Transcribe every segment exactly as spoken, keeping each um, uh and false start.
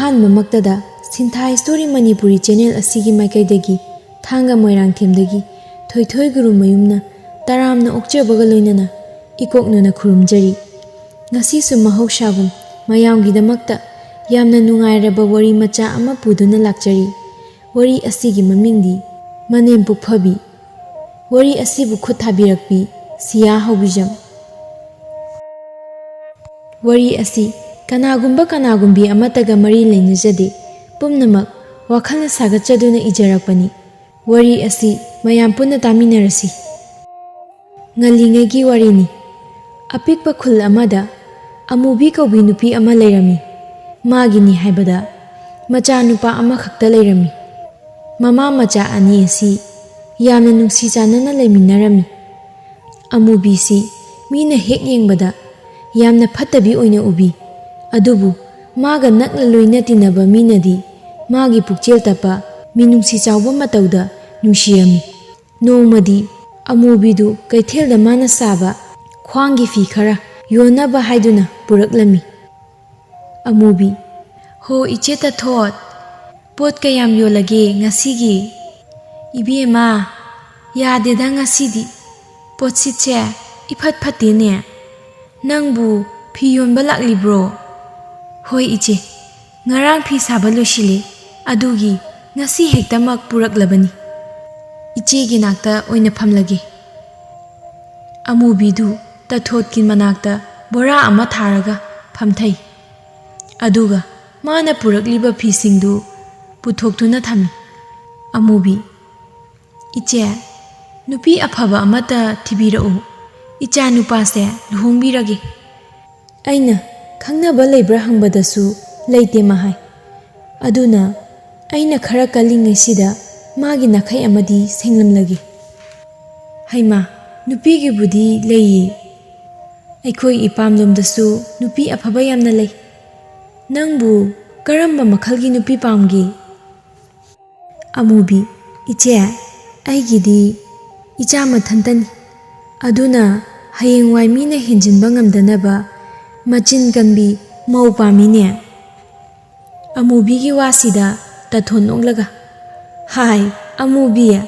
ꯑꯍꯥꯟꯕꯃꯛꯇꯗ ꯁꯤꯟꯊꯥ story Manipuri channel ꯑꯁꯤꯒꯤ ꯃꯥꯏꯀꯩꯗꯒꯤ ꯊꯥꯡꯒ ꯃꯣꯏꯔꯥꯡꯊꯦꯝꯗꯒꯤ ꯊꯣꯏꯊꯣꯏ ꯒꯨꯔꯨꯃꯌꯨꯝꯅ ꯇꯔꯥꯝꯅ ꯑꯣꯛꯆꯕꯒ ꯂꯣꯏꯅꯅ ꯏꯀꯣꯛꯅꯅ ꯈꯨꯔꯨꯝꯖꯔꯤ꯫ ꯉꯁꯤꯁꯨ ꯃꯍꯧꯁꯥꯒꯨꯝ ꯃꯌꯥꯝꯒꯤꯗꯃꯛꯇ ꯌꯥꯝꯅ ꯅꯨꯡꯉꯥꯏꯔꯕ ꯋꯥꯔꯤ ꯃꯆꯥ ꯑꯃ ꯄꯨꯗꯨꯅ ꯂꯥꯛꯆꯔꯤ꯫ ꯋꯥꯔꯤ ꯑꯁꯤꯒꯤ ꯃꯃꯤꯡꯗꯤ ꯃꯅꯦꯝ ꯄꯨꯛꯐꯕꯤ꯫ ꯋꯥꯔꯤ ꯑꯁꯤꯕꯨ ꯈꯨꯠ ꯊꯥꯕꯤꯔꯛꯄꯤ ꯁꯤꯌꯥ ꯍꯧꯕꯤꯖꯝ꯫ ꯋꯥꯔꯤ ꯑꯁꯤ ꯀꯅꯥꯒꯨꯝꯕ ꯀꯅꯥꯒꯨꯝꯕꯤ ꯑꯃꯠꯇꯒ ꯃꯔꯤ ꯂꯩꯅꯖꯗꯦ꯫ ꯄꯨꯝꯅꯃꯛ ꯋꯥꯈꯜꯅ ꯁꯥꯒꯠꯆꯗꯨꯅ ꯏꯖꯔꯛꯄꯅꯤ꯫ ꯋꯥꯔꯤ ꯑꯁꯤ ꯃꯌꯥꯝ ꯄꯨꯟꯅ ꯇꯥꯃꯤꯟꯅꯔꯁꯤ꯫ ꯉꯜꯂꯤꯉꯩꯒꯤ ꯋꯥꯔꯤꯅꯤ꯫ ꯑꯄꯤꯛꯄ ꯈꯨꯜ ꯑꯃꯗ ꯑꯃꯨꯕꯤ ꯀꯧꯕꯤ ꯅꯨꯄꯤ ꯑꯃ ꯂꯩꯔꯝꯃꯤ꯫ ꯃꯥꯒꯤꯅꯤ ꯍꯥꯏꯕꯗ ꯃꯆꯥꯅꯨꯄꯥ ꯑꯃꯈꯛꯇ ꯂꯩꯔꯝꯃꯤ꯫ ꯃꯃꯥ ꯃꯆꯥ ꯑꯅꯤ ꯑꯁꯤ ꯌꯥꯝꯅ ꯅꯨꯡꯁꯤ ꯆꯥꯟꯅꯅ ꯂꯩꯃꯤꯟꯅꯔꯝꯃꯤ꯫ ꯑꯃꯨꯕꯤꯁꯤ ꯃꯤꯅ ꯍꯦꯛ ꯌꯦꯡꯕꯗ ꯌꯥꯝꯅ ꯐꯠꯇꯕꯤ ꯑꯣꯏꯅ ꯎꯕꯤ꯫ ꯑꯗꯨꯕꯨ ꯃꯥꯒ ꯅꯛꯅ ꯂꯣꯏꯅ ꯇꯤꯟꯅꯕ ꯃꯤꯅꯗꯤ ꯃꯥꯒꯤ ꯄꯨꯛꯆꯦꯜ ꯇꯞꯄ, ꯃꯤꯅꯨꯡꯁꯤ ꯆꯥꯎꯕ ꯃꯇꯧꯗ ꯅꯨꯡꯁꯤꯔꯝꯃꯤ꯫ ꯅꯣꯡꯃꯗꯤ ꯑꯃꯨꯕꯤꯗꯨ ꯀꯩꯊꯦꯜꯗ ꯃꯥꯅ ꯁꯥꯕ ꯈ꯭ꯋꯥꯡꯒꯤ ꯐꯤ ꯈꯔ ꯌꯣꯟꯅꯕ ꯍꯥꯏꯗꯨꯅ ꯄꯨꯔꯛꯂꯝꯃꯤ꯫ ꯑꯃꯨꯕꯤ, "ꯍꯣ ꯏꯆꯦ ꯇꯊꯣꯠ, ꯄꯣꯠ ꯀꯌꯥꯝ ꯌꯣꯜꯂꯒꯦ ꯉꯁꯤꯒꯤ?" "ꯏꯕꯦꯝꯃ, ꯌꯥꯗꯦꯗ ꯉꯁꯤꯗꯤ, ꯄꯣꯠꯁꯤꯠꯁꯦ ꯏꯐꯠ ꯐꯠꯇꯦꯅꯦ꯫ ꯅꯪꯕꯨ ꯐꯤ ꯌꯣꯟꯕ ꯂꯥꯛꯂꯤꯕ꯭ꯔꯣ?" "ꯍꯣꯏ ꯏꯆꯦ, ꯉꯔꯥꯡ ꯐꯤ ꯁꯥꯕ ꯂꯣꯏꯁꯤꯜꯂꯦ, ꯑꯗꯨꯒꯤ ꯉꯁꯤ ꯍꯦꯛꯇꯃꯛ ꯄꯨꯔꯛꯂꯕꯅꯤ꯫ ꯏꯆꯦꯒꯤ ꯅꯥꯛꯇ ꯑꯣꯏꯅ ꯐꯝꯂꯒꯦ꯫" ꯑꯃꯨꯕꯤꯗꯨ ꯇꯊꯣꯠꯀꯤ ꯃꯅꯥꯛꯇ ꯕꯣꯔꯥ ꯑꯃ ꯊꯥꯔꯒ ꯐꯝꯊꯩ꯫ ꯑꯗꯨꯒ ꯃꯥꯅ ꯄꯨꯔꯛꯂꯤꯕ ꯐꯤꯁꯤꯡꯗꯨ ꯄꯨꯊꯣꯛꯇꯨꯅ ꯊꯝꯃꯤ꯫ ꯑꯃꯨꯕꯤ, "ꯏꯆꯦ, ꯅꯨꯄꯤ ꯑꯐꯕ ꯑꯃꯠꯇ ꯊꯤꯕꯤꯔꯛꯎ, ꯏꯆꯥ ꯅꯨꯄꯥꯁꯦ ꯂꯨꯍꯣꯡꯕꯤꯔꯒꯦ꯫" ꯑꯩꯅ ꯈꯪꯅꯕ ꯂꯩꯕ꯭ꯔꯥ ꯍꯪꯕꯗꯁꯨ ꯂꯩꯇꯦ ꯃꯥ ꯍꯥꯏ꯫ ꯑꯗꯨꯅ ꯑꯩꯅ ꯈꯔ ꯀꯜꯂꯤꯉꯩꯁꯤꯗ ꯃꯥꯒꯤ ꯅꯥꯈꯩ ꯑꯃꯗꯤ ꯁꯦꯡꯂꯝꯂꯒꯦ꯫ ꯍꯩꯃꯥ, ꯅꯨꯄꯤꯒꯤꯕꯨꯗꯤ ꯂꯩꯌꯦ꯫ ꯑꯩꯈꯣꯏ ꯏꯄꯥꯝꯂꯣꯝꯗꯁꯨ ꯅꯨꯄꯤ ꯑꯐꯕ ꯌꯥꯝꯅ ꯂꯩ꯫ ꯅꯪꯕꯨ ꯀꯔꯝꯕ ꯃꯈꯜꯒꯤ ꯅꯨꯄꯤ ꯄꯥꯝꯒꯦ? ꯑꯃꯨꯕꯤ, "ꯏꯆꯦ, ꯑꯩꯒꯤꯗꯤ ꯏꯆꯥ ꯃꯊꯟꯇꯅꯤ꯫ ꯑꯗꯨꯅ ꯍꯌꯦꯡꯋꯥꯏ ꯃꯤꯅ ꯍꯦꯟꯖꯤꯟꯕ ꯉꯝꯗꯅꯕ ꯃꯆꯤꯟ ꯀꯟꯕꯤ ꯃꯧ ꯄꯥꯝꯃꯤꯅꯦ꯫" ꯑꯃꯨꯕꯤꯒꯤ ꯋꯥꯁꯤꯗ ꯇꯥꯊꯣꯟ ꯅꯣꯛꯂꯒ, "ꯍꯥꯏ, ꯑꯃꯨꯕꯤ,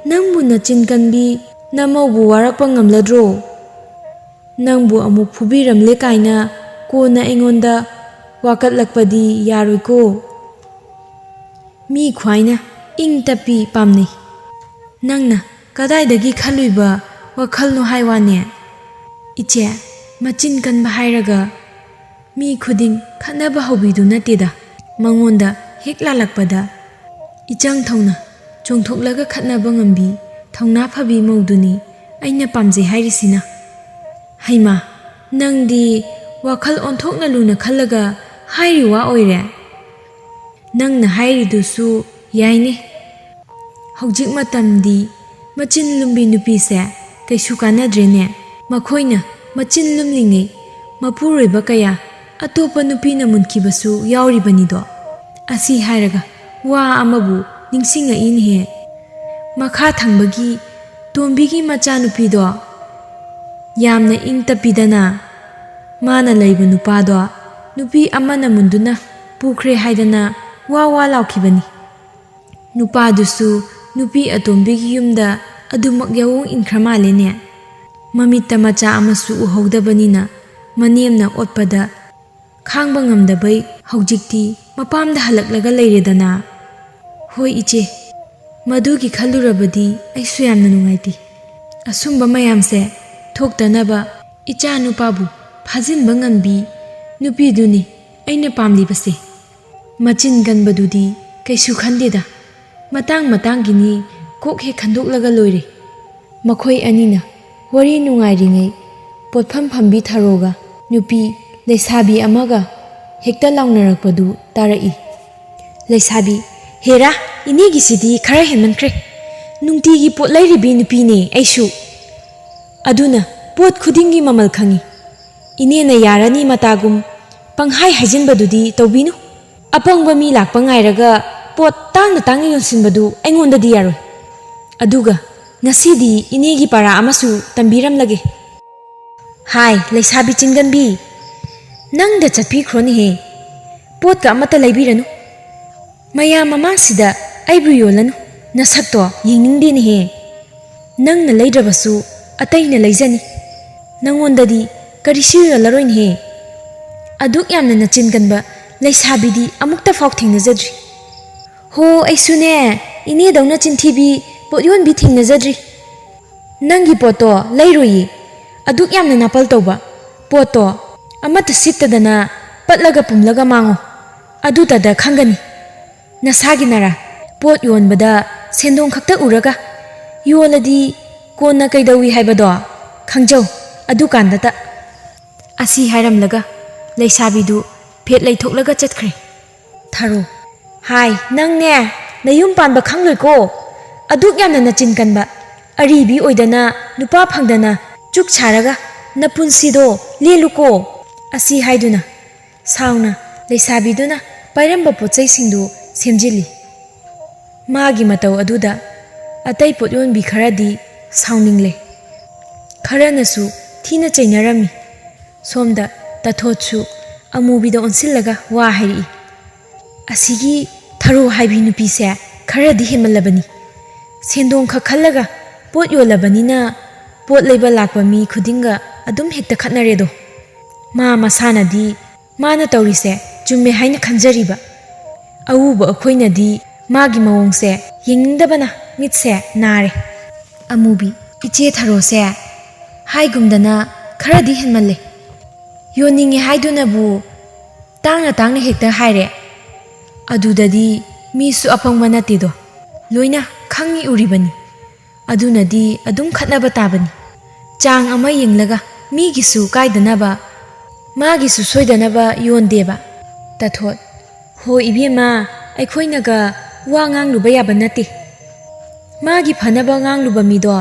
ꯅꯪꯕꯨ ꯅꯆꯤꯟ ꯀꯟꯕꯤ ꯅꯃꯧꯕꯨ ꯋꯥꯔꯛꯄ ꯉꯝꯂꯗ꯭ꯔꯣ? ꯅꯪꯕꯨ ꯑꯃꯨꯛ ꯐꯨꯕꯤꯔꯝꯂꯦ ꯀꯥꯏꯅ ꯀꯣꯟꯅ ꯑꯩꯉꯣꯟꯗ ꯋꯥꯀꯠꯂꯛꯄꯗꯤ ꯌꯥꯔꯣꯏꯀꯣ꯫ ꯃꯤ ꯈ꯭ꯋꯥꯏꯅ ꯏꯪ ꯇꯞꯄꯤ ꯄꯥꯝꯅꯩ꯫ ꯅꯪꯅ ꯀꯗꯥꯏꯗꯒꯤ ꯈꯜꯂꯨꯏꯕ ꯋꯥꯈꯜꯅꯣ ꯍꯥꯏ ꯋꯥꯅꯦ? ꯏꯆꯦ, ꯃꯆꯤꯟ ꯀꯟꯕ ꯍꯥꯏꯔꯒ ꯃꯤ ꯈꯨꯗꯤꯡ ꯈꯠꯅꯕ ꯍꯧꯕꯤꯗꯨ ꯅꯠꯇꯦꯗ꯫ ꯃꯉꯣꯟꯗ ꯍꯦꯛ ꯂꯥꯜꯂꯛꯄꯗ ꯏꯆꯪ ꯊꯧꯅ ꯆꯣꯡꯊꯣꯛꯂꯒ ꯈꯠꯅꯕ ꯉꯝꯕꯤ ꯊꯧꯅꯥ ꯐꯕꯤ ꯃꯧꯗꯨꯅꯤ ꯑꯩꯅ ꯄꯥꯝꯖꯩ ꯍꯥꯏꯔꯤꯁꯤꯅ꯫" "ꯍꯩꯃꯥ, ꯅꯪꯗꯤ ꯋꯥꯈꯜ ꯑꯣꯟꯊꯣꯛꯅ ꯂꯨꯅ ꯈꯜꯂꯒ ꯍꯥꯏꯔꯤ ꯋꯥ ꯑꯣꯏꯔꯦ꯫ ꯅꯪꯅ ꯍꯥꯏꯔꯤꯗꯨꯁꯨ ꯌꯥꯏꯅꯦ꯫ ꯍꯧꯖꯤꯛ ꯃꯇꯝꯗꯤ ꯃꯆꯤꯟ ꯂꯨꯝꯕꯤ ꯅꯨꯄꯤꯁꯦ ꯀꯩꯁꯨ ꯀꯥꯟꯅꯗ꯭ꯔꯦꯅꯦ꯫ ꯃꯈꯣꯏꯅ ꯃꯆꯤꯟ ꯂꯨꯝꯂꯤꯉꯩ ꯃꯄꯨꯔꯣꯏꯕ ꯀꯌꯥ ꯑꯇꯣꯞꯄ ꯅꯨꯄꯤꯅ ꯃꯨꯟꯈꯤꯕꯁꯨ ꯌꯥꯎꯔꯤꯕꯅꯤꯗꯣ꯫ ꯑꯁꯤ ꯍꯥꯏꯔꯒ ꯋꯥ ꯑꯃꯕꯨ ꯅꯤꯡꯁꯤꯡꯉꯛꯏꯅꯦꯍꯦ꯫ ꯃꯈꯥ ꯊꯪꯕꯒꯤ ꯇꯣꯝꯕꯤꯒꯤ ꯃꯆꯥꯅꯨꯄꯤꯗꯣ ꯌꯥꯝꯅ ꯏꯪ ꯇꯞꯄꯤꯗꯅ, ꯃꯥꯅ ꯂꯩꯕ ꯅꯨꯄꯥꯗꯣ ꯅꯨꯄꯤ ꯑꯃꯅ ꯃꯨꯟꯗꯨꯅ ꯄꯨꯈ꯭ꯔꯦ ꯍꯥꯏꯗꯅ ꯋꯥ ꯋꯥ ꯂꯥꯎꯈꯤꯕꯅꯤ꯫ ꯅꯨꯄꯥꯗꯨꯁꯨ ꯅꯨꯄꯤ ꯑꯇꯣꯝꯕꯤꯒꯤ ꯌꯨꯝꯗ ꯑꯗꯨꯃꯛ ꯌꯥꯑꯣꯡ ꯏꯟꯈ꯭ꯔ ꯃꯥꯜꯂꯦꯅꯦ꯫ ꯃꯃꯤꯠꯇ ꯃꯆꯥ ꯑꯃꯁꯨ ꯎꯍꯧꯗꯕꯅꯤꯅ ꯃꯅꯦꯝꯅ ꯑꯣꯠꯄꯗ ꯈꯥꯡꯕ ꯉꯝꯗꯕꯩ ꯍꯧꯖꯤꯛꯇꯤ ꯃꯄꯥꯝꯗ ꯍꯜꯂꯛꯂꯒ ꯂꯩꯔꯦꯗꯅ꯫" "ꯍꯣꯏ ꯏꯆꯦ, ꯃꯗꯨꯒꯤ ꯈꯜꯂꯨꯔꯕꯗꯤ ꯑꯩꯁꯨ ꯌꯥꯝꯅ ꯅꯨꯡꯉꯥꯏꯇꯦ꯫ ꯑꯁꯨꯝꯕ ꯃꯌꯥꯝꯁꯦ ꯊꯣꯛꯇꯅꯕ ꯏꯆꯥ ꯅꯨꯄꯥꯕꯨ ꯐꯥꯖꯤꯟꯕ ꯉꯝꯕꯤ ꯅꯨꯄꯤꯗꯨꯅꯤ ꯑꯩꯅ ꯄꯥꯝꯂꯤꯕꯁꯦ꯫ ꯃꯆꯤꯟ ꯀꯟꯕꯗꯨꯗꯤ ꯀꯩꯁꯨ ꯈꯟꯗꯦꯗ, ꯃꯇꯥꯡ ꯃꯇꯥꯡꯒꯤꯅꯤ, ꯀꯣꯛ ꯍꯦꯛ ꯈꯟꯗꯣꯛꯂꯒ ꯂꯣꯏꯔꯦ꯫" ꯃꯈꯣꯏ ꯑꯅꯤꯅ ꯋꯥꯔꯤ ꯅꯨꯡꯉꯥꯏꯔꯤꯉꯩ ꯄꯣꯠꯐꯝ ꯐꯝꯕꯤ ꯊꯔꯣꯒ ꯅꯨꯄꯤ ꯂꯩꯁꯥꯕꯤ ꯑꯃꯒ ꯍꯦꯛꯇ ꯂꯥꯎꯅꯔꯛꯄꯗꯨ ꯇꯥꯔꯛꯏ꯫ ꯂꯩꯁꯥꯕꯤ, "ꯍꯦꯔꯥ, ꯏꯅꯦꯒꯤꯁꯤꯗꯤ ꯈꯔ ꯍꯦꯟꯃꯟꯈ꯭ꯔꯦ꯫ ꯅꯨꯡꯇꯤꯒꯤ ꯄꯣꯠ ꯂꯩꯔꯤꯕꯤ ꯅꯨꯄꯤꯅꯦ ꯑꯩꯁꯨ꯫ ꯑꯗꯨꯅ ꯄꯣꯠ ꯈꯨꯗꯤꯡꯒꯤ ꯃꯃꯜ ꯈꯪꯉꯤ꯫ ꯏꯅꯦꯅ ꯌꯥꯔꯅꯤ ꯃꯇꯥꯒꯨꯝ ꯄꯪꯍꯥꯏ ꯍꯥꯏꯖꯤꯟꯕꯗꯨꯗꯤ ꯇꯧꯕꯤꯅꯨ꯫ ꯑꯄꯪꯕ ꯃꯤ ꯂꯥꯛꯄ ꯉꯥꯏꯔꯒ ꯄꯣꯠ ꯇꯥꯡꯅ ꯇꯥꯡꯅ ꯌꯣꯟꯁꯤꯟꯕꯗꯨ ꯑꯩꯉꯣꯟꯗꯗꯤ ꯌꯥꯔꯣꯏ꯫ ꯑꯗꯨꯒ ꯉꯁꯤꯗꯤ ꯏꯅꯦꯒꯤ ꯄꯔꯥ ꯑꯃꯁꯨ ꯇꯝꯕꯤꯔꯝꯂꯒꯦ꯫" "ꯍꯥꯏ, ꯂꯩꯁꯥꯕꯤ ꯆꯤꯟꯒꯟꯕꯤ, ꯅꯪꯗ ꯆꯠꯄꯤꯈ꯭ꯔꯣꯅꯦꯍꯦ꯫ ꯄꯣꯠꯀ ꯑꯃꯠꯇ ꯂꯩꯕꯤꯔꯅꯨ꯫ "ꯃꯌꯥꯝ ꯃꯃꯥꯡꯁꯤꯗ ꯑꯩꯕꯨ ꯌꯣꯜꯂꯅꯨ, ꯅꯁꯛꯇꯣ ꯌꯦꯡꯅꯤꯡꯗꯦꯅꯦꯍꯦ꯫ ꯅꯪꯅ ꯂꯩꯗ꯭ꯔꯕꯁꯨ ꯑꯇꯩꯅ ꯂꯩꯖꯅꯤ, ꯅꯪꯉꯣꯟꯗꯗꯤ ꯀꯔꯤꯁꯨ ꯌꯣꯜꯂꯔꯣꯏꯅꯦꯍꯦ꯫ ꯑꯗꯨꯛ ꯌꯥꯝꯅ ꯅꯆꯤꯟ ꯀꯟꯕ ꯂꯩꯁꯥꯕꯤꯗꯤ ꯑꯃꯨꯛꯇ ꯐꯥꯎ ꯊꯦꯡꯅꯖꯗ꯭ꯔꯤ꯫ ꯍꯣ, ꯑꯩꯁꯨꯅꯦ, ꯏꯅꯦꯗꯧꯅ ꯆꯤꯟꯊꯤꯕꯤ ꯄꯣꯠꯌꯣꯟꯕꯤ ꯊꯦꯡꯅꯖꯗ꯭ꯔꯤ꯫ ꯅꯪꯒꯤ ꯄꯣꯠꯇꯣ ꯂꯩꯔꯣꯏꯌꯦ꯫ ꯑꯗꯨꯛ ꯌꯥꯝꯅ ꯅꯥꯄꯜ ꯇꯧꯕ ꯄꯣꯠꯇꯣ ꯑꯃꯠꯇ ꯁꯤꯠꯇꯗꯅ ꯄꯠꯂꯒ ꯄꯨꯝꯂꯒ ꯃꯥꯡꯉꯣ꯫ ꯑꯗꯨꯇꯗ ꯈꯪꯒꯅꯤ ꯅꯁꯥꯒꯤ ꯅꯔꯥ꯫ ꯄꯣꯠ ꯌꯣꯟꯕꯗ ꯁꯦꯟꯗꯣꯡ ꯈꯛꯇ ꯎꯔꯒ ꯌꯣꯜꯂꯗꯤ ꯀꯣꯟꯅ ꯀꯩꯗꯧꯏ ꯍꯥꯏꯕꯗꯣ ꯈꯪꯖꯧ꯫ ꯑꯗꯨꯀꯥꯟꯗꯇ" ꯑꯁꯤ ꯍꯥꯏꯔꯝꯂꯒ ꯂꯩꯁꯥꯕꯤꯗꯨ ꯐꯦꯠ ꯂꯩꯊꯣꯛꯂꯒ ꯆꯠꯈ꯭ꯔꯦ꯫ ꯊꯔꯣ: "ꯍꯥꯏ, ꯅꯪꯅꯦ, ꯅꯌꯨꯝ ꯄꯥꯟꯕ ꯈꯪꯂꯣꯏꯀꯣ꯫ ꯑꯗꯨꯛ ꯌꯥꯝꯅ ꯅꯆꯤꯟ ꯀꯟꯕ ꯑꯔꯤꯕꯤ ꯑꯣꯏꯗꯅ, ꯅꯨꯄꯥ ꯐꯪꯗꯅ ꯆꯨꯛ ꯁꯥꯔꯒ ꯅꯄꯨꯟꯁꯤꯗꯣ ꯂꯦꯜꯂꯨꯀꯣ" ꯑꯁꯤ ꯍꯥꯏꯗꯨꯅ ꯁꯥꯎꯅ ꯂꯩꯁꯥꯕꯤꯗꯨꯅ ꯄꯥꯏꯔꯝꯕ ꯄꯣꯠꯆꯩꯁꯤꯡꯗꯨ ꯁꯦꯝꯖꯤꯜꯂꯤ꯫ ꯃꯥꯒꯤ ꯃꯇꯧ ꯑꯗꯨꯗ ꯑꯇꯩ ꯄꯣꯠꯌꯣꯟꯕꯤ ꯈꯔꯗꯤ ꯁꯥꯎꯅꯤꯡꯂꯦ, ꯈꯔꯅꯁꯨ ꯊꯤꯅ ꯆꯩꯅꯔꯝꯃꯤ꯫ ꯁꯣꯝꯗ ꯇꯥꯊꯣꯠꯁꯨ ꯑꯃꯨꯕꯤꯗ ꯑꯣꯟꯁꯤꯜꯂꯒ ꯋꯥ ꯍꯥꯏꯔꯛꯏ: "ꯑꯁꯤꯒꯤ ꯊꯔꯣ ꯍꯥꯏꯕꯤ ꯅꯨꯄꯤꯁꯦ ꯈꯔꯗꯤ ꯍꯦꯟꯃꯜꯂꯕꯅꯤ꯫ ꯁꯦꯟꯗꯣꯡ ꯈꯛ ꯈꯜꯂꯒ ꯄꯣꯠ ꯌꯣꯜꯂꯕꯅꯤꯅ ꯄꯣꯠ ꯂꯩꯕ ꯂꯥꯛꯄ ꯃꯤ ꯈꯨꯗꯤꯡꯒ ꯑꯗꯨꯝ ꯍꯦꯛꯇ ꯈꯠꯅꯔꯦꯗꯣ꯫ ꯃꯥ ꯃꯁꯥꯅꯗꯤ ꯃꯥꯅ ꯇꯧꯔꯤꯁꯦ ꯆꯨꯝꯃꯦ ꯍꯥꯏꯅ ꯈꯟꯖꯔꯤꯕ ꯑꯎꯕ ꯑꯩꯈꯣꯏꯅꯗꯤ ꯃꯥꯒꯤ ꯃꯑꯣꯡꯁꯦ ꯌꯦꯡꯅꯤꯡꯗꯕꯅ ꯃꯤꯠꯁꯦ ꯅꯥꯔꯦ"꯫ ꯑꯃꯨꯕꯤ: "ꯏꯆꯦ ꯊꯔꯣꯁꯦ ꯍꯥꯏꯒꯨꯝꯗꯅ ꯈꯔꯗꯤ ꯍꯦꯟꯃꯜꯂꯦ꯫ ꯌꯣꯟꯅꯤꯡꯉꯦ ꯍꯥꯏꯗꯨꯅꯕꯨ ꯇꯥꯡꯅ ꯇꯥꯡꯅ ꯍꯦꯛꯇ ꯍꯥꯏꯔꯦ꯫ ꯑꯗꯨꯗꯗꯤ ꯃꯤꯁꯨ ꯑꯄꯪꯕ ꯅꯠꯇꯦꯗꯣ, ꯂꯣꯏꯅ ꯈꯪꯉꯤ ꯎꯔꯤꯕꯅꯤ꯫ ꯑꯗꯨꯅꯗꯤ ꯑꯗꯨꯝ ꯈꯠꯅꯕ ꯇꯥꯕꯅꯤ꯫ ꯆꯥꯡ ꯑꯃ ꯌꯦꯡꯂꯒ ꯃꯤꯒꯤꯁꯨ ꯀꯥꯏꯗꯅꯕ, ꯃꯥꯒꯤꯁꯨ ꯁꯣꯏꯗꯅꯕ ꯌꯣꯟꯗꯦꯕ"꯫ ꯇꯥꯊꯣꯠ: "ꯍꯣ ꯏꯕꯦꯝꯃ, ꯑꯩꯈꯣꯏꯅꯒ ꯋꯥ ꯉꯥꯡꯂꯨꯕ ꯌꯥꯕ ꯅꯠꯇꯦ꯫ ꯃꯥꯒꯤ ꯐꯅꯕ ꯉꯥꯡꯂꯨꯕ ꯃꯤꯗꯣ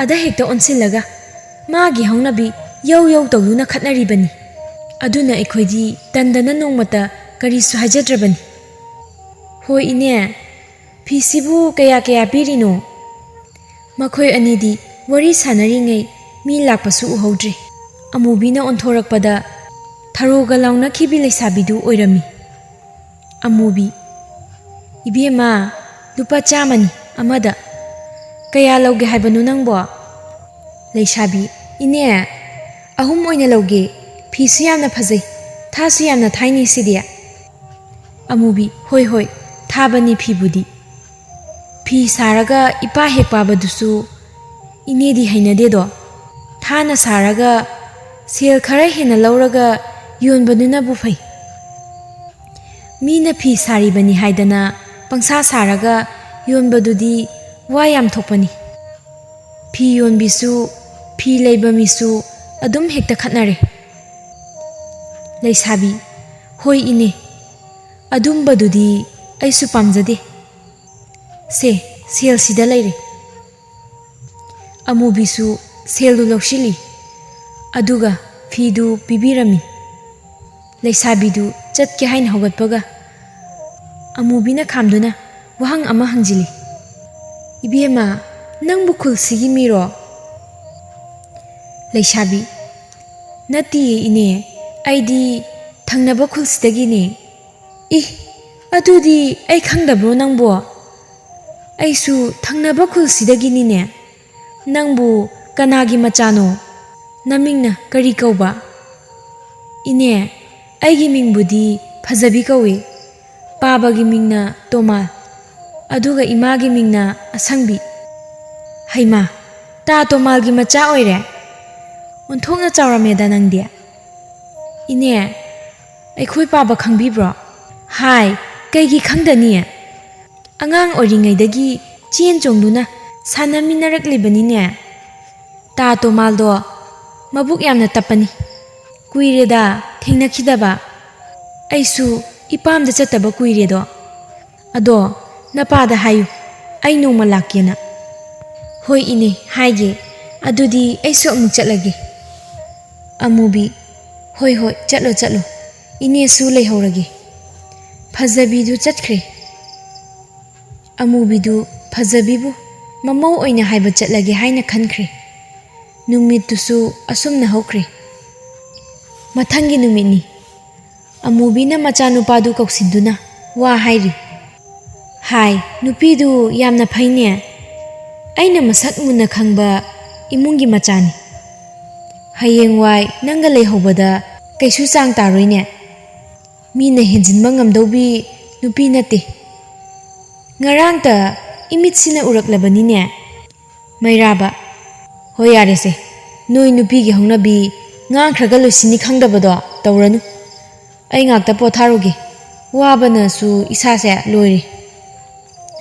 ꯑꯗ ꯍꯦꯛꯇ ꯑꯣꯟꯁꯤꯜꯂꯒ ꯃꯥꯒꯤ ꯍꯧꯅꯕꯤ ꯌꯧ ꯌꯧ ꯇꯧꯗꯨꯅ ꯈꯠꯅꯔꯤꯕꯅꯤ꯫ ꯑꯗꯨꯅ ꯑꯩꯈꯣꯏꯗꯤ ꯇꯟꯗꯅ ꯅꯣꯡꯃꯇ ꯀꯔꯤꯁꯨ ꯍꯥꯏꯖꯗ꯭ꯔꯕꯅꯤ"꯫ "ꯍꯣꯏ ꯏꯅꯦ, ꯐꯤꯁꯤꯕꯨ ꯀꯌꯥ ꯀꯌꯥ ꯄꯤꯔꯤꯅꯣ?" ꯃꯈꯣꯏ ꯑꯅꯤꯗꯤ ꯋꯥꯔꯤ ꯁꯥꯟꯅꯔꯤꯉꯩ ꯃꯤ ꯂꯥꯛꯄꯁꯨ ꯎꯍꯧꯗ꯭ꯔꯦ꯫ ꯑꯃꯨꯕꯤꯅ ꯑꯣꯟꯊꯣꯔꯛꯄꯗ ꯊꯔꯣꯒ ꯂꯥꯎꯅꯈꯤꯕꯤ ꯂꯩꯁꯥꯕꯤꯗꯨ ꯑꯣꯏꯔꯝꯃꯤ꯫ ꯑꯃꯨꯕꯤ: "ꯏꯕꯦꯝꯃ, ꯂꯨꯄꯥ ꯆꯥꯝꯃꯅꯤ ꯑꯃꯗ꯫ ꯀꯌꯥ ꯂꯧꯒꯦ ꯍꯥꯏꯕꯅꯣ ꯅꯪꯕꯣ?" ꯂꯩꯁꯥꯕꯤ, "ꯏꯅꯦ, ꯑꯍꯨꯝ ꯑꯣꯏꯅ ꯂꯧꯒꯦ꯫ ꯐꯤꯁꯨ ꯌꯥꯝꯅ ꯐꯖꯩ, ꯊꯥꯁꯨ ꯌꯥꯝꯅ ꯊꯥꯏꯅꯦ ꯁꯤꯗꯤ꯫" ꯑꯃꯨꯕꯤ, "ꯍꯣꯏ ꯍꯣꯏ, ꯊꯥꯕꯅꯤ ꯐꯤꯕꯨꯗꯤ꯫ ꯐꯤ ꯁꯥꯔꯒ ꯏꯄꯥ ꯍꯦꯛ ꯄꯥꯕꯗꯨꯁꯨ ꯏꯅꯦꯗꯤ ꯍꯩꯅꯗꯦꯗꯣ꯫ ꯊꯥꯅ ꯁꯥꯔꯒ ꯁꯦꯜ ꯈꯔ ꯍꯦꯟꯅ ꯂꯧꯔꯒ ꯌꯣꯟꯕꯗꯨꯅꯕꯨ ꯐꯩ꯫ ꯃꯤꯅ ꯐꯤ ꯁꯥꯔꯤꯕꯅꯤ ꯍꯥꯏꯗꯅ ꯄꯪꯁꯥ ꯁꯥꯔꯒ ꯌꯣꯟꯕꯗꯨꯗꯤ ꯋꯥ ꯌꯥꯝ ꯊꯣꯛꯄꯅꯤ꯫ ꯐꯤ ꯌꯣꯟꯕꯤꯁꯨ, ꯐꯤ ꯂꯩꯕ ꯃꯤꯁꯨ ꯑꯗꯨꯝ ꯍꯦꯛꯇ ꯈꯠꯅꯔꯦ꯫" ꯂꯩꯁꯥꯕꯤ, "ꯍꯣꯏ ꯏꯅꯦ, ꯑꯗꯨꯝꯕꯗꯨꯗꯤ ꯑꯩꯁꯨ ꯄꯥꯝꯖꯗꯦ꯫ ꯁꯦ, ꯁꯦꯜꯁꯤꯗ ꯂꯩꯔꯦ꯫" ꯑꯃꯨꯕꯤꯁꯨ ꯁꯦꯜꯗꯨ ꯂꯧꯁꯤꯜꯂꯤ, ꯑꯗꯨꯒ ꯐꯤꯗꯨ ꯄꯤꯕꯤꯔꯝꯃꯤ꯫ ꯂꯩꯁꯥꯕꯤꯗꯨ ꯆꯠꯀꯦ ꯍꯥꯏꯅ ꯍꯧꯒꯠꯄꯒ, ꯑꯃꯨꯕꯤꯅ ꯈꯥꯝꯗꯨꯅ ꯋꯥꯍꯪ ꯑꯃ ꯍꯪꯖꯤꯜꯂꯤ꯫ "ꯏꯕꯦꯝꯃ, ꯅꯪꯕꯨ ꯈꯨꯜꯁꯤꯒꯤ ꯃꯤꯔꯣ?" ꯂꯩꯁꯥꯕꯤ, "ꯅꯠꯇꯤꯌꯦ ꯏꯅꯦ, ꯑꯩꯗꯤ ꯊꯪꯅꯕ ꯈꯨꯜꯁꯤꯗꯒꯤꯅꯦ꯫" "ꯏ, ꯑꯗꯨꯗꯤ ꯑꯩ ꯈꯪꯗꯕ꯭ꯔꯣ ꯅꯪꯕꯣ? ꯑꯩꯁꯨ ꯊꯪꯅꯕ ꯈꯨꯜꯁꯤꯗꯒꯤꯅꯤꯅꯦ꯫ ꯅꯪꯕꯨ ꯀꯅꯥꯒꯤ ꯃꯆꯥꯅꯣ? ꯅꯃꯤꯡꯅ ꯀꯔꯤ ꯀꯧꯕ?" "ꯏꯅꯦ, ꯑꯩꯒꯤ ꯃꯤꯡꯕꯨꯗꯤ ꯐꯖꯕꯤ ꯀꯧꯏ꯫ ꯄꯥꯕꯒꯤ ꯃꯤꯡꯅ ꯇꯣꯃꯥꯜ, ꯑꯗꯨꯒ ꯏꯃꯥꯒꯤ ꯃꯤꯡꯅ ꯑꯁꯪꯕꯤ꯫" "ꯍꯩꯃꯥ, ꯇꯥ ꯇꯣꯃꯥꯜꯒꯤ ꯃꯆꯥ ꯑꯣꯏꯔꯦ? ꯑꯣꯟꯊꯣꯛꯅ ꯆꯥꯎꯔꯝꯃꯦꯗ ꯅꯪꯗꯤ꯫" "ꯏꯅꯦ, ꯑꯩꯈꯣꯏ ꯄꯥꯕ ꯈꯪꯕꯤꯕ꯭ꯔꯣ?" "ꯍꯥꯏ, ꯀꯩꯒꯤ ꯈꯪꯗꯅꯤ? ꯑꯉꯥꯡ ꯑꯣꯏꯔꯤꯉꯩꯗꯒꯤ ꯆꯦꯟ ꯆꯣꯡꯗꯨꯅ ꯁꯥꯟꯅꯃꯤꯟꯅꯔꯛꯂꯤꯕꯅꯤꯅꯦ꯫ ꯇꯥ ꯇꯣꯃꯥꯜꯗꯣ ꯃꯕꯨꯛ ꯌꯥꯝꯅ ꯇꯞꯄꯅꯤ꯫ ꯀꯨꯏꯔꯦꯗ ꯊꯦꯡꯅꯈꯤꯗꯕ꯫ ꯑꯩꯁꯨ ꯏꯄꯥꯝꯗ ꯆꯠꯇꯕ ꯀꯨꯏꯔꯦꯗꯣ꯫ ꯑꯗꯣ ꯅꯄꯥꯗ ꯍꯥꯏꯌꯨ, ꯑꯩ ꯅꯣꯡꯃ ꯂꯥꯛꯀꯦꯅ꯫" "ꯍꯣꯏ ꯏꯅꯦ, ꯍꯥꯏꯒꯦ꯫ ꯑꯗꯨꯗꯤ ꯑꯩꯁꯨ ꯑꯃꯨꯛ ꯆꯠꯂꯒꯦ꯫" ꯑꯃꯨꯕꯤ, "ꯍꯣꯏ ꯍꯣꯏ, ꯆꯠꯂꯣ ꯆꯠꯂꯣ꯫ ꯏꯅꯦꯁꯨ ꯂꯩꯍꯧꯔꯒꯦ꯫" ꯐꯖꯕꯤꯗꯨ ꯆꯠꯈ꯭ꯔꯦ꯫ ꯑꯃꯨꯕꯤꯗꯨ ꯐꯖꯕꯤꯕꯨ ꯃꯃꯧ ꯑꯣꯏꯅ ꯍꯥꯏꯕ ꯆꯠꯂꯒꯦ ꯍꯥꯏꯅ ꯈꯟꯈ꯭ꯔꯦ꯫ ꯅꯨꯃꯤꯠꯇꯨꯁꯨ ꯑꯁꯨꯝꯅ ꯍꯧꯈ꯭ꯔꯦ꯫ ꯃꯊꯪꯒꯤ ꯅꯨꯃꯤꯠꯅꯤ꯫ ꯑꯃꯨꯕꯤꯅ ꯃꯆꯥꯅꯨꯄꯥꯗꯨ ꯀꯧꯁꯤꯟꯗꯨꯅ ꯋꯥ ꯍꯥꯏꯔꯤ꯫ "ꯍꯥꯏ, ꯅꯨꯄꯤꯗꯨ ꯌꯥꯝꯅ ꯐꯩꯅꯦ꯫ ꯑꯩꯅ ꯃꯁꯛ ꯃꯨꯟꯅ ꯈꯪꯕ ꯏꯃꯨꯡꯒꯤ ꯃꯆꯥꯅꯤ꯫ ꯍꯌꯦꯡꯋꯥꯏ ꯅꯪꯒ ꯂꯩꯍꯧꯕꯗ ꯀꯩꯁꯨ ꯆꯥꯡ ꯇꯥꯔꯣꯏꯅꯦ꯫ ꯃꯤꯅ ꯍꯦꯟꯖꯤꯟꯕ ꯉꯝꯗꯧꯕꯤ ꯅꯨꯄꯤ ꯅꯠꯇꯦ꯫ ꯉꯔꯥꯡꯇ ꯏꯃꯤꯠꯁꯤꯅ ꯎꯔꯛꯂꯕꯅꯤꯅꯦ"꯫ ꯃꯩꯔꯥꯕ: "ꯍꯣꯏ, ꯌꯥꯔꯦꯁꯦ, ꯅꯣꯏ ꯅꯨꯄꯤꯒꯤ ꯍꯧꯅꯕꯤ ꯉꯥꯡꯈ꯭ꯔꯒ ꯂꯣꯏꯁꯤꯟꯅꯤ ꯈꯪꯗꯕꯗꯣ ꯇꯧꯔꯅꯨ꯫ ꯑꯩ ꯉꯥꯛꯇ ꯄꯣꯊꯥꯔꯨꯒꯦ, ꯋꯥꯕꯅꯁꯨ ꯏꯁꯥꯁꯦ ꯂꯣꯏꯔꯦ"꯫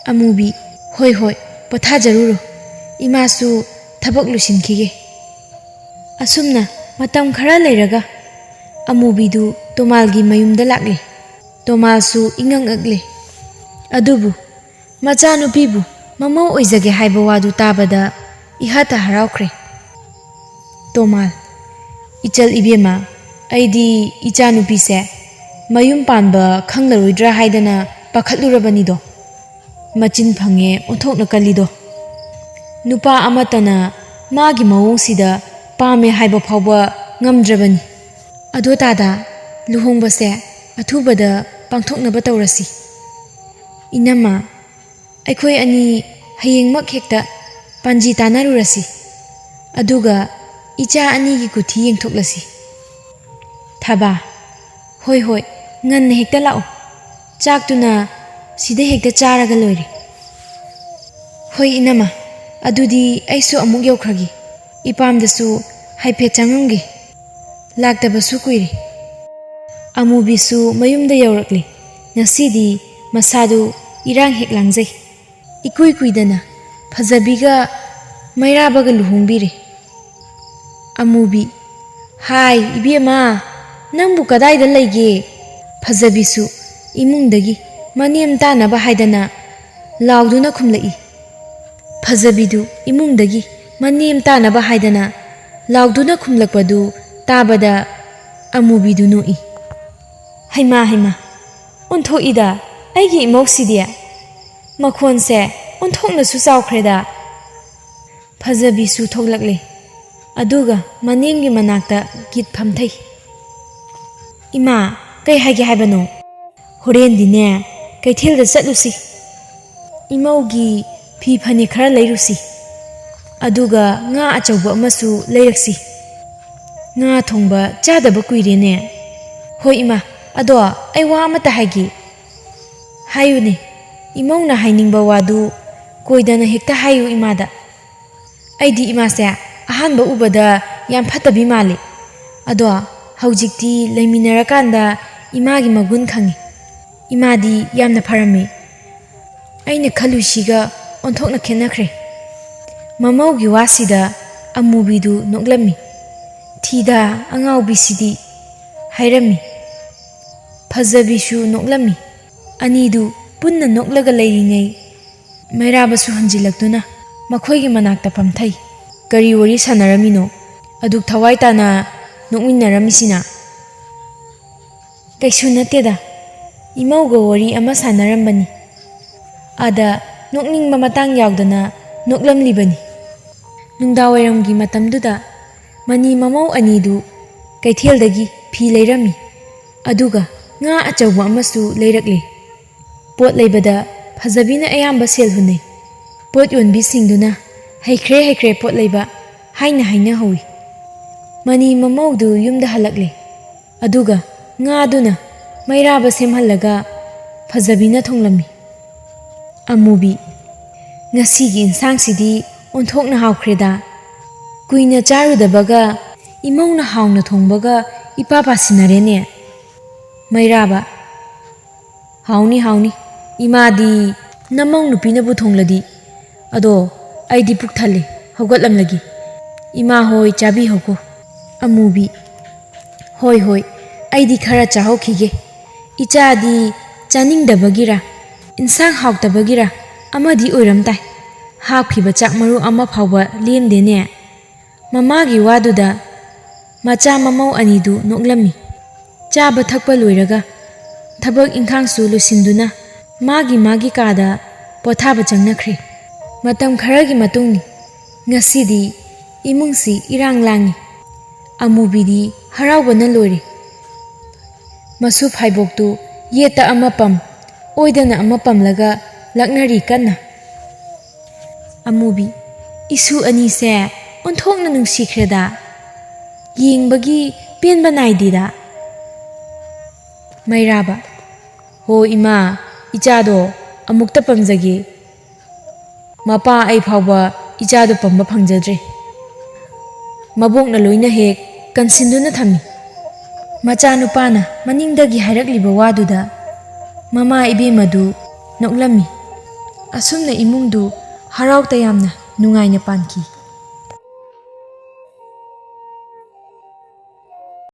ꯑꯃꯨꯕꯤ: "ꯍꯣꯏ, ꯍꯣꯏ, ꯄꯣꯊꯥꯖꯔꯨꯔꯣ, ꯏꯃꯥꯁꯨ ꯊꯕꯛ ꯂꯣꯏꯁꯤꯟꯈꯤꯒꯦ"꯫ ꯑꯁꯨꯝꯅ ꯃꯇꯝ ꯈꯔ ꯂꯩꯔꯒ ꯑꯃꯨꯕꯤꯗꯨ ꯇꯣꯃꯥꯜꯒꯤ ꯃꯌꯨꯝꯗ ꯂꯥꯛꯂꯦ꯫ ꯇꯣꯃꯥꯜꯁꯨ ꯏꯉꯛ ꯉꯛꯂꯦ꯫ ꯑꯗꯨꯕꯨ ꯃꯆꯥꯅꯨꯄꯤꯕꯨ ꯃꯃꯧ ꯑꯣꯏꯖꯒꯦ ꯍꯥꯏꯕ ꯋꯥꯗꯨ ꯇꯥꯕꯗ ꯏꯍꯥꯇ ꯍꯔꯥꯎꯈ꯭ꯔꯦ꯫ ꯇꯣꯃꯥꯜ: "ꯏꯆꯜ ꯏꯕꯦꯝꯃ, ꯑꯩꯗꯤ ꯏꯆꯥꯅꯨꯄꯤꯁꯦ ꯃꯌꯨꯝ ꯄꯥꯟꯕ ꯈꯪꯂꯔꯣꯏꯗ꯭ꯔꯥ ꯍꯥꯏꯗꯅ ꯄꯥꯈꯠꯂꯨꯔꯕꯅꯤꯗꯣ꯫ ꯃꯆꯤꯟ ꯐꯪꯉꯦ ꯑꯣꯟꯊꯣꯛꯅ ꯀꯜꯂꯤꯗꯣ꯫ ꯅꯨꯄꯥ ꯑꯃꯠꯇꯅ ꯃꯥꯒꯤ ꯃꯑꯣꯡꯁꯤꯗ ꯄꯥꯝꯃꯦ ꯍꯥꯏꯕ ꯐꯥꯎꯕ ꯉꯝꯗ꯭ꯔꯕꯅꯤ꯫ ꯑꯗꯣ ꯇꯥꯗ, ꯂꯨꯍꯣꯡꯕꯁꯦ ꯑꯊꯨꯕꯗ ꯄꯥꯡꯊꯣꯛꯅꯕ ꯇꯧꯔꯁꯤ꯫ ꯏꯅꯝꯃ, ꯑꯩꯈꯣꯏ ꯑꯅꯤ ꯍꯌꯦꯡꯃꯛ ꯍꯦꯛꯇ ꯄꯥꯟꯖꯤ ꯇꯥꯟꯅꯔꯨꯔꯁꯤ꯫ ꯑꯗꯨꯒ ꯏꯆꯥ ꯑꯅꯤꯒꯤ ꯀꯨꯊꯤ ꯌꯦꯡꯊꯣꯛꯂꯁꯤ"꯫ ꯊꯕꯥ: "ꯍꯣꯏ, ꯍꯣꯏ, ꯉꯟꯅ ꯍꯦꯛꯇ ꯂꯥꯛꯎ꯫ ꯆꯥꯛꯇꯨꯅ ꯁꯤꯗ ꯍꯦꯛꯇ ꯆꯥꯔꯒ ꯂꯣꯏꯔꯦ"꯫ "ꯍꯣꯏ ꯏꯅꯝꯃ, ꯑꯗꯨꯗꯤ ꯑꯩꯁꯨ ꯑꯃꯨꯛ ꯌꯧꯈ꯭ꯔꯒꯦ꯫ ꯏꯄꯥꯝꯗꯁꯨ ꯍꯥꯏꯐꯦꯠ ꯆꯪꯉꯝꯒꯦ꯫ ꯂꯥꯛꯇꯕꯁꯨ ꯀꯨꯏꯔꯦ"꯫ ꯑꯃꯨꯕꯤꯁꯨ ꯃꯌꯨꯝꯗ ꯌꯧꯔꯛꯂꯦ꯫ ꯉꯁꯤꯗꯤ ꯃꯁꯥꯗꯨ ꯏꯔꯥꯡ ꯍꯦꯛ ꯂꯥꯡꯖꯩ꯫ ꯏꯀꯨꯏ ꯀꯨꯏꯗꯅ ꯐꯖꯕꯤꯒ ꯃꯩꯔꯥꯕꯒ ꯂꯨꯍꯣꯡꯕꯤꯔꯦ꯫ ꯑꯃꯨꯕꯤ: "ꯍꯥꯏ, ꯏꯕꯦꯝꯃ, ꯅꯪꯕꯨ ꯀꯗꯥꯏꯗ ꯂꯩꯒꯦ?" ꯐꯖꯕꯤꯁꯨ ꯏꯃꯨꯡꯗꯒꯤ ꯃꯅꯦꯝ ꯇꯥꯅꯕ ꯍꯥꯏꯗꯅ ꯂꯥꯎꯗꯨꯅ ꯈꯨꯝꯂꯛꯏ꯫ ꯐꯖꯕꯤꯗꯨ ꯏꯃꯨꯡꯗꯒꯤ ꯃꯅꯦꯝ ꯇꯥꯅꯕ ꯍꯥꯏꯗꯅ ꯂꯥꯎꯗꯨꯅ ꯈꯨꯝꯂꯛꯄꯗꯨ ꯇꯥꯕꯗ ꯑꯃꯨꯕꯤꯗꯨ ꯅꯣꯛꯏ꯫ "ꯍꯩꯃꯥ, ꯍꯩꯃꯥ, ꯑꯣꯟꯊꯣꯛꯏꯗ ꯑꯩꯒꯤ ꯏꯃꯧꯁꯤꯗꯤ! ꯃꯈꯣꯟꯁꯦ ꯑꯣꯟꯊꯣꯛꯅꯁꯨ ꯆꯥꯎꯈ꯭ꯔꯦꯗ!" ꯐꯖꯕꯤꯁꯨ ꯊꯣꯛꯂꯛꯂꯦ꯫ ꯑꯗꯨꯒ ꯃꯅꯦꯝꯒꯤ ꯃꯅꯥꯛꯇ ꯀꯤꯠ ꯐꯝꯊꯩ꯫ "ꯏꯃꯥ, ꯀꯩ ꯍꯥꯏꯒꯦ ꯍꯥꯏꯕꯅꯣ?" "ꯍꯣꯔꯦꯟꯗꯤꯅꯦ, ꯀꯩꯊꯦꯜꯗ ꯆꯠꯂꯨꯁꯤ꯫ "ꯏꯃꯧꯒꯤ ꯐꯤ ꯐꯅꯦꯛ ꯈꯔ ꯂꯩꯔꯨꯁꯤ, ꯑꯗꯨꯒ ꯉꯥ ꯑꯆꯧꯕ ꯑꯃꯁꯨ ꯂꯩꯔꯛꯁꯤ꯫ ꯉꯥ ꯊꯣꯡꯕ ꯆꯥꯗꯕ ꯀꯨꯏꯔꯦꯅꯦ꯫" "ꯍꯣꯏ ꯏꯃꯥ, ꯑꯗꯣ ꯑꯩ ꯋꯥ ꯑꯃꯇ ꯍꯥꯏꯒꯦ꯫" "ꯍꯥꯏꯌꯨꯅꯦ, ꯏꯃꯧꯅ ꯍꯥꯏꯅꯤꯡꯕ ꯋꯥꯗꯨ ꯀꯣꯏꯗꯅ ꯍꯦꯛꯇ ꯍꯥꯏꯌꯨ ꯏꯃꯥꯗ꯫ ꯑꯩꯗꯤ ꯏꯃꯥꯁꯦ ꯑꯍꯥꯟꯕ ꯎꯕꯗ ꯌꯥꯝ ꯐꯠꯇꯕꯤ ꯃꯥꯜꯂꯤ꯫ ꯑꯗꯣ ꯍꯧꯖꯤꯛꯇꯤ ꯂꯩꯃꯤꯟꯅꯔꯀꯥꯟꯗ ꯏꯃꯥꯒꯤ ꯃꯒꯨꯟ ꯈꯪꯉꯤ꯫ ꯏꯃꯥꯗꯤ ꯌꯥꯝꯅ ꯐꯔꯝꯃꯤ꯫ ꯑꯩꯅ ꯈꯜꯂꯨꯏꯁꯤꯒ ꯑꯣꯟꯊꯣꯛꯅ ꯈꯦꯠꯅꯈ꯭ꯔꯦ꯫" ꯃꯃꯧꯒꯤ ꯋꯥꯁꯤꯗ ꯑꯃꯨꯕꯤꯗꯨ ꯅꯣꯛꯂꯝꯃꯤ꯫ "ꯊꯤꯗ ꯑꯉꯥꯎꯕꯤꯁꯤꯗꯤ" ꯍꯥꯏꯔꯝꯃꯤ꯫ ꯐꯖꯕꯤꯁꯨ ꯅꯣꯛꯂꯝꯃꯤ꯫ ꯑꯅꯤꯗꯨ ꯄꯨꯟꯅ ꯅꯣꯛꯂꯒ ꯂꯩꯔꯤꯉꯩ ꯃꯩꯔꯥꯕꯁꯨ ꯍꯟꯖꯤꯜꯂꯛꯇꯨꯅ ꯃꯈꯣꯏꯒꯤ ꯃꯅꯥꯛꯇ ꯐꯝꯊꯩ꯫ "ꯀꯔꯤ ꯋꯥꯔꯤ ꯁꯥꯟꯅꯔꯝꯃꯤꯅꯣ? ꯑꯗꯨꯛ ꯊꯋꯥꯏ ꯇꯥꯅ ꯅꯣꯛꯃꯤꯟꯅꯔꯝꯃꯤꯁꯤꯅ?" "ꯀꯩꯁꯨ ꯅꯠꯇꯦꯗ, ꯏꯃꯧꯒ ꯋꯥꯔꯤ ꯑꯃ ꯁꯥꯟꯅꯔꯝꯕꯅꯤ꯫ ꯑꯗ ꯅꯣꯛꯅꯤꯡꯕ ꯃꯇꯥꯡ ꯌꯥꯎꯗꯅ ꯅꯣꯛꯂꯝꯂꯤꯕꯅꯤ꯫" ꯅꯨꯡꯗꯥꯡꯋꯥꯏꯔꯝꯒꯤ ꯃꯇꯝꯗꯨꯗ ꯃꯅꯤ ꯃꯃꯧ ꯑꯅꯤꯗꯨ ꯀꯩꯊꯦꯜꯗꯒꯤ ꯐꯤ ꯂꯩꯔꯝꯃꯤ꯫ ꯑꯗꯨꯒ ꯉꯥ ꯑꯆꯧꯕ ꯑꯃꯁꯨ ꯂꯩꯔꯛꯂꯦ꯫ ꯄꯣꯠ ꯂꯩꯕꯗ ꯐꯖꯕꯤꯅ ꯑꯌꯥꯝꯕ ꯁꯦꯜ ꯍꯨꯟꯅꯩ꯫ ꯄꯣꯠ ꯌꯣꯟꯕꯤꯁꯤꯡꯗꯨꯅ "ꯍꯩꯈ꯭ꯔꯦ, ꯍꯩꯈ꯭ꯔꯦ ꯄꯣꯠ ꯂꯩꯕ" ꯍꯥꯏꯅ ꯍꯥꯏꯅꯍꯧꯏ꯫ ꯃꯅꯤ ꯃꯃꯧꯗꯨ ꯌꯨꯝꯗ ꯍꯜꯂꯛꯂꯦ꯫ ꯑꯗꯨꯒ ꯉꯥꯗꯨꯅ ꯃꯩꯔꯥꯕ ꯁꯦꯝꯍꯜꯂꯒ ꯐꯖꯕꯤꯅ ꯊꯣꯡꯂꯝꯃꯤ꯫ ꯑꯃꯨꯕꯤ, "ꯉꯁꯤꯒꯤ ꯏꯟꯁꯥꯡꯁꯤꯗꯤ ꯑꯣꯟꯊꯣꯛꯅ ꯍꯥꯎꯈ꯭ꯔꯦꯗ꯫ ꯀꯨꯏꯅ ꯆꯥꯔꯨꯗꯕꯒ ꯏꯃꯧꯅ ꯍꯥꯎꯅ ꯊꯣꯡꯕꯒ ꯏꯄꯥ ꯄꯥꯁꯤꯟꯅꯔꯦꯅꯦ꯫" ꯃꯩꯔꯥꯕ, "ꯍꯥꯎꯅꯤ, ꯍꯥꯎꯅꯤ꯫ ꯏꯃꯥꯗꯤ ꯅꯃꯧ ꯅꯨꯄꯤꯅꯕꯨ ꯊꯣꯡꯂꯗꯤ꯫ ꯑꯗꯣ ꯑꯩꯗꯤ ꯄꯨꯛ ꯊꯜꯂꯦ, ꯍꯧꯒꯠꯂꯝꯂꯒꯦ꯫ ꯏꯃꯥ ꯍꯣꯏ ꯆꯥꯕꯤꯍꯧꯀꯣ꯫" ꯑꯃꯨꯕꯤ, "ꯍꯣꯏ, ꯍꯣꯏ, ꯑꯩꯗꯤ ꯈꯔ ꯆꯥꯍꯧꯈꯤꯒꯦ꯫ ꯏꯆꯥꯗꯤ ꯆꯥꯅꯤꯡꯗꯕꯒꯤꯔ, ꯏꯟꯁꯥꯡ ꯍꯥꯎꯇꯕꯒꯤꯔ ꯑꯃꯗꯤ ꯑꯣꯏꯔꯝ ꯇꯥꯏ꯫ ꯍꯥꯞꯈꯤꯕ ꯆꯥꯛ ꯃꯔꯨ ꯑꯃ ꯐꯥꯎꯕ ꯂꯦꯝꯗꯦꯅꯦ꯫" ꯃꯃꯥꯒꯤ ꯋꯥꯗꯨꯗ ꯃꯆꯥ ꯃꯃꯧ ꯑꯅꯤꯗꯨ ꯅꯣꯛꯂꯝꯃꯤ꯫ ꯆꯥꯕ ꯊꯛꯄ ꯂꯣꯏꯔꯒ ꯊꯕꯛ ꯏꯪꯈꯥꯡꯁꯨ ꯂꯣꯏꯁꯤꯟꯗꯨꯅ ꯃꯥꯒꯤ ꯃꯥꯒꯤ ꯀꯥꯗ ꯄꯣꯊꯥꯕ ꯆꯪꯅꯈ꯭ꯔꯦ꯫ ꯃꯇꯝ ꯈꯔꯒꯤ ꯃꯇꯨꯡ ꯉꯁꯤꯗꯤ ꯏꯃꯨꯡꯁꯤ ꯏꯔꯥꯡ ꯂꯥꯡꯉꯤ꯫ ꯑꯃꯨꯕꯤꯗꯤ ꯍꯔꯥꯎꯕꯅ ꯂꯣꯏꯔꯦ꯫ ꯃꯁꯨ ꯐꯥꯏꯕꯣꯛꯇꯨ ꯌꯦꯠꯇ ꯑꯃ ꯄꯝ, ꯑꯣꯏꯗꯅ ꯑꯃ ꯄꯝꯂꯒ ꯂꯛꯅꯔꯤ ꯀꯟꯅ꯫ ꯑꯃꯨꯕꯤ, ꯏꯁꯨ ꯑꯅꯤꯁꯦ ꯑꯣꯟꯊꯣꯛꯅ ꯅꯨꯡꯁꯤꯈ꯭ꯔꯦꯗ꯫ ꯌꯦꯡꯕꯒꯤ ꯄꯦꯟꯕ ꯅꯥꯏꯗꯦꯗ꯫ ꯃꯩꯔꯥꯕ, ꯍꯣ ꯏꯃꯥ, ꯏꯆꯥꯗꯣ ꯑꯃꯨꯛꯇ ꯄꯝꯖꯒꯦ꯫ ꯃꯄꯥ ꯑꯩ ꯐꯥꯎꯕ ꯏꯆꯥꯗꯣ ꯄꯝꯕ ꯐꯪꯖꯗ꯭ꯔꯦ꯫ ꯃꯕꯣꯛꯅ ꯂꯣꯏꯅ ꯍꯦꯛ ꯀꯟꯁꯤꯟꯗꯨꯅ ꯊꯝꯃꯤ꯫ ꯃꯆꯥꯅꯨꯄꯥꯅ ꯃꯅꯤꯡꯗꯒꯤ ꯍꯥꯏꯔꯛꯂꯤꯕ ꯋꯥꯗꯨꯗ ꯃꯃꯥ ꯏꯕꯦꯝꯃꯗꯨ ꯅꯣꯛꯂꯝꯃꯤ꯫ ꯑꯁꯨꯝꯅ ꯏꯃꯨꯡꯗꯨ ꯍꯔꯥꯎ ꯇꯌꯥꯝꯅ ꯅꯨꯡꯉꯥꯏꯅ ꯄꯥꯟꯈꯤ꯫